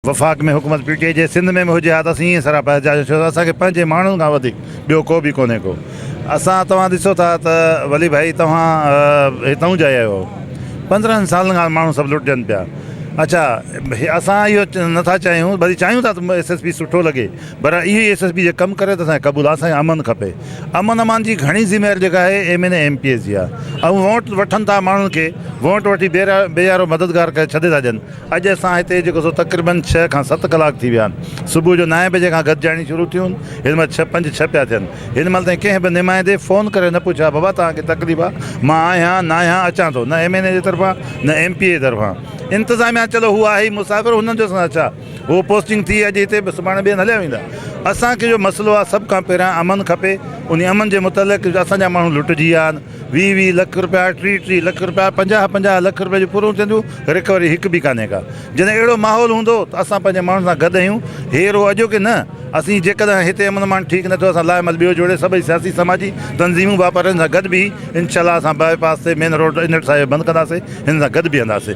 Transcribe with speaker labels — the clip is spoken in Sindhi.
Speaker 1: وفاق ۾ حڪومت پي ٽي آء جي سنڌ ۾ به هجي ها ته اسين ائين سراپا احتجاج ڇو ته اسان کي پنهنجي ماڻهن کان وڌيڪ ٻيو ڪو به ڪونهي ڪو اسان توهان ڏسو ٿا ته ولي ڀائي توهان هتئون جا آهيو 15 سالن کان ماڻهو سڀ لٽجن پيا اڇا اسان اهو نٿا چاهيون ڀلي چاهيون ٿا ته ايس ايس پي سٺو لڳي پر اهو ئي ايس ايس پي جي ڪم ڪري ته اسان کي قبول آهي اسان کي امن کپي امن امان جي گهڻي ذميواري جيڪا آهي M N A M P S جي آهي ۽ ووٽ وٺن ٿا ماڻهن کي ووٽ وٺي بي يارو مددگار ڪري ڇڏي ٿا ڏين اڄ اسان هتي جيڪو سو تقريبن ڇهه کان ست ڪلاڪ ٿي ويا آهن. صبح جو نائين بجي کان گڏجاڻي شروع ٿيون هن مهل ڇهه پنج ڇهه پيا ٿين. هن مهل تائين ڪنهن به نمائندي فون ڪري نه پڇيو آهي بابا توهان کي تڪليف آهي مان آهيان ناهيان اچان ٿو نه ايم اين اي جي طرفان نه ايم پي اي جي طرفان. انتظاميا چلو هو آهي ئي مسافر هنن جو اسان سان ڇا. هو پوسٽنگ ٿي اڄ هتي سڀاڻي ٻئي هنڌ هليا ويندا. اسان کي جو مسئلو آهي سڀ کان پهريان امن کپي انهي امن جي متعلق اسان جا ماڻهو لٽجي ويا آهن. 20 20 لک رپيا، 30 30 لک رپيا، 50 50 لک رپيا جون ڦرون ٿين ٿيون، رڪوري هڪ به ڪانهي ڪا. جڏهن اهڙو ماحول هوندو ته اسان پنهنجي ماڻهن سان گڏ آهيون، هي رڳو اڄوڪي نه، اسين جيڪڏهن هتي امن امان ٺيڪ نه ٿيو اسان لاء عمل ٻيو جوڙي سڀئي سياسي سماجي تنظيمون واپارين سان گڏ بيهي انشاء الله اسان باء پاس تي مين روڊ انڙ صاحب بند ڪنداسين، هن سان گڏ بيهنداسين.